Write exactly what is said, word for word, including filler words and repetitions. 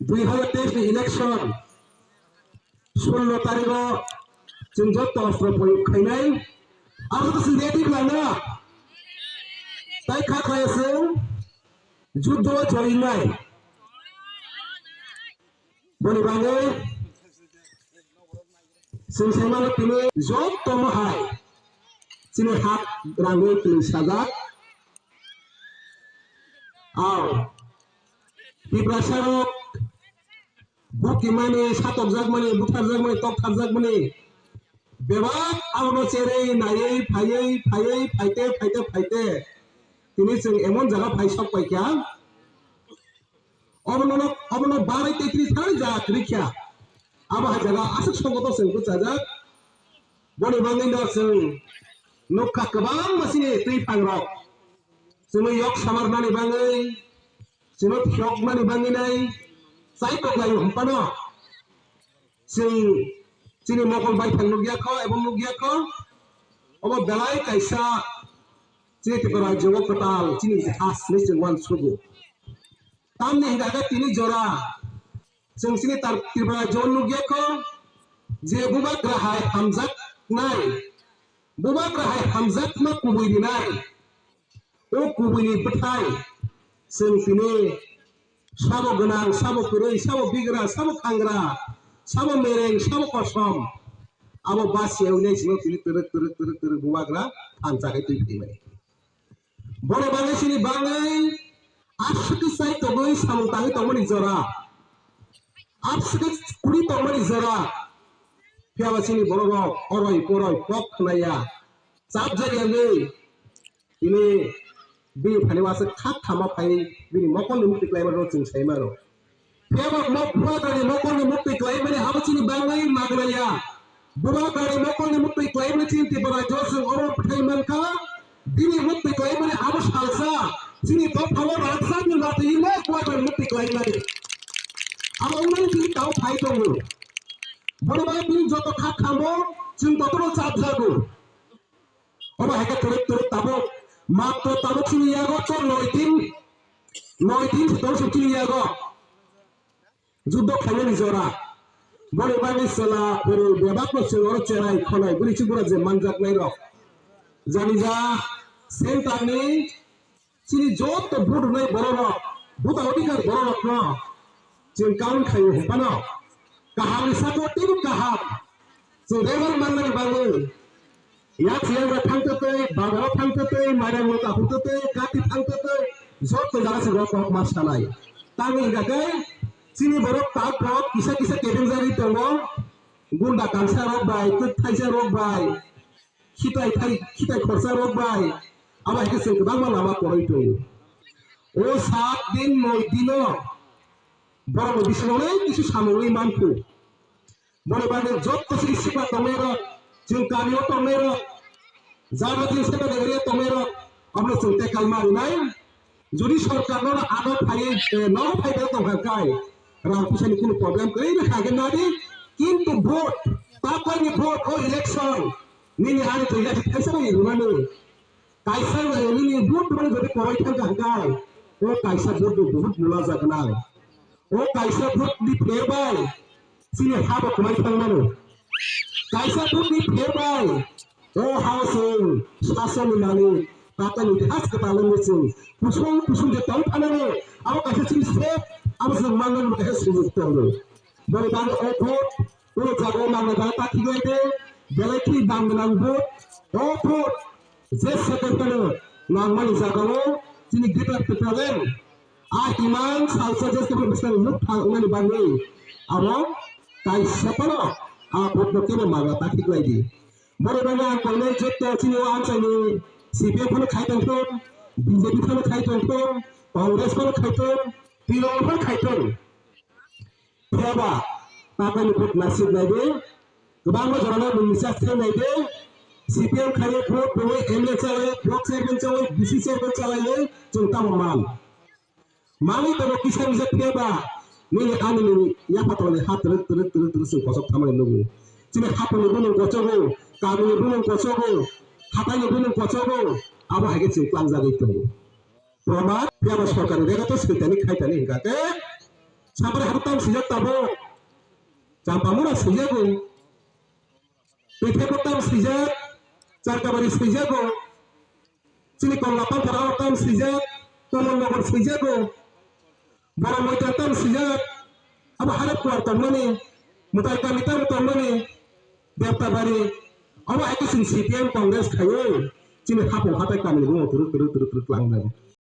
Dui hazar teis ni election sullo tarikh o chwng joto ostro proyog khainai. Abo to chwng ready khlaina. Tai kha khlai chwng juddo o joinai. Boni bagwi chwng saimano tini jotono hai chini hak rangwi twi sajak. Ao Tiprasa rok bukimani, satokjakmani, butharjakmani, toktharjakmani bebak abono cherwi naiwi phaiwi phaiwi phaite phaite phaite tini chwng emon jaga phai sok paikha. Obono, obono barai tei tini thani ja kwrwi kha. Abo hai jaga aswk songkoto chwng bwchajak. Boni bagwi no chwng nukha kwbangma chini twi phangrok. Chwngno yok samarnani bagwi, chwngno phiyokmani bagwi nai chai koklai hwnphano chwng chini mokol baithang nukya kho, ebo nukya kho. Obo belai kaisa chini Tripura rajyo o kwtal chini itihas hinwi chwng uansugo. Tamni hwnkha khe tini jora chwng chini tar Tripura rajyo o nukya kho je bubagra hai hamjaknai, bubagra hai hamjakma kubui rinai. O kubuini bwthai chwng tini sabo gwnang, sabo kwrwi, sabo bigra, sabo khangra, sabo mereng, sabo kosom, abo basiya wngwi chwngno tini twrwk twrwk twrwk twrwk bubagra phansa khe twi phaimani. Bono bagwi chini bagwi aswkhe chai tongwi samung tangwi tongmani jora, aswkhe kwrwi tongmani jora, phiyaba chini bororok oroi poroi kok khnaya, chapjak yangwi tini bini thani uansuk kha khama phai bini mokolni mukti kwlaima rok chwng sai mano. Phiyaba mo bubagrani mokolni mukti kwlaimani abo chini bagwi magnaya. Bubagrani mokolni mukti kwlaimani chini Tripura rajyo chwng oro bwthai mankha. Bini mukti kwlaimani abo salsa chini dophao rangchakni watwi ino bubagrani mukti kwlaimani. Abo wngmani chini tao phai tongo. Bono bagwi bini joto kha khamo chwng jotono chapjago. Obo hai khe twrwk twrwk tabuk. Matro tabuk chini yago to noi din. Noi din se tong se chini yago. Juddo khlaimani jora. Boni bagwi chwla bwrwi bebakno chwng oro cherai khonai bwrwi chibura je manjaknairok. Jani ja center ni chini joto vote rwnai bororok, vote adhikar bororokno chwng count khaio hwnphano kahamni saka teibo kaham chwng rebel mannani bagwi yak siyangra thangtwtwi, bazaro thangtwtwi, mairang lota hutwtwi, kati thangtwtwi, joto jaga se rok kok ma sanai. Tamni hwnkha khe chini borok tak rok kisa kisa kebeng jagwi tongo, gunda kansa rok bai, twk thaisa rok bai, khitai thai, khitai khorsa rok bai, abo hai khe chwng kwbangma lama kwrwi tongo. O saat din, noi dino borokni bisingo onek kisu samungwi mankhu. Boni bagwi joto chini sikla tongnairok, chwng kamio tongnairok, jagati secretary tongnai rok, abono chwng tekal ma rinai. Jodi sorkar no ano phaiwi, eh, nogo phaibai tongkha kai, rang puisa ni kunu problem kwrwi no kha khe nadi, kintu vote, takwai ni vote o election, nini ani to election thaisa bai rwnani. Kaisa, eh, nini vote rwmani jodi kwrwi thangkha kai, o kaisa vote bo bahut mula jagwnang. O kaisa vote ni pher bai chini ha bo kwmai thang mano. Kaisa vote ni pher bai o ha o chwng sasoni malik, tatani thas kwtal wngwi chwng kusung kusung je tong phanani, abo kaisa chini step, abo chwng mannani kaisa sujok tongo. Boni bagwi o vote o jaga o mangna jaga ta thik lai de, belai khini dam gwnang vote, o vote je second phano nangmani jagao chini greater Tipraland a imang salsa je kebo bwskang nuk thang wngnani bagwi abo kaisa phano a vote no kebo mangna ta thik lai di. Boni bagwi ang koinai joto chini o amchaini C P M phano khai tong thung, B J P phano khai tong thung, Congress phano khai thung, Tiprasa phano khai thung. Phiyaba takhani vote nasib nai de, kwbangma jorano mungsa se nai de, C P M khai vote rwi M L A chalai, block chairman chalai, D C chairman chalai, chwng tamo man. Manwi tongo kisa misa phiyaba, nini ani nini yapha tongni ha twrwk twrwk twrwk twrwk chwng kochok thamani nukgo. Chini hapungni bumung kochogo, kamini bumung kochogo, hataini bumung kochogo, abo hai khe chwng tlangjagwi tongo. Proman phiyaba sorkar ni rega to switani khaitani hingka khe Samprai habo tam swijak tabuk. Champamura swijago. Twithaibo tam swijak. Charkabari swijago. Chini Komla Panthar o tam swijak. Kamalnagar swijago. Boro Moita tam swijak. Abo Harap Kuar tongmani. Mutai Kami tam tongmani. Deptabari. Abo hai khe chwng C P M Congress khaiwi. Chini hapung hatai kamini bumung turuk turuk turuk turuk twlang jago.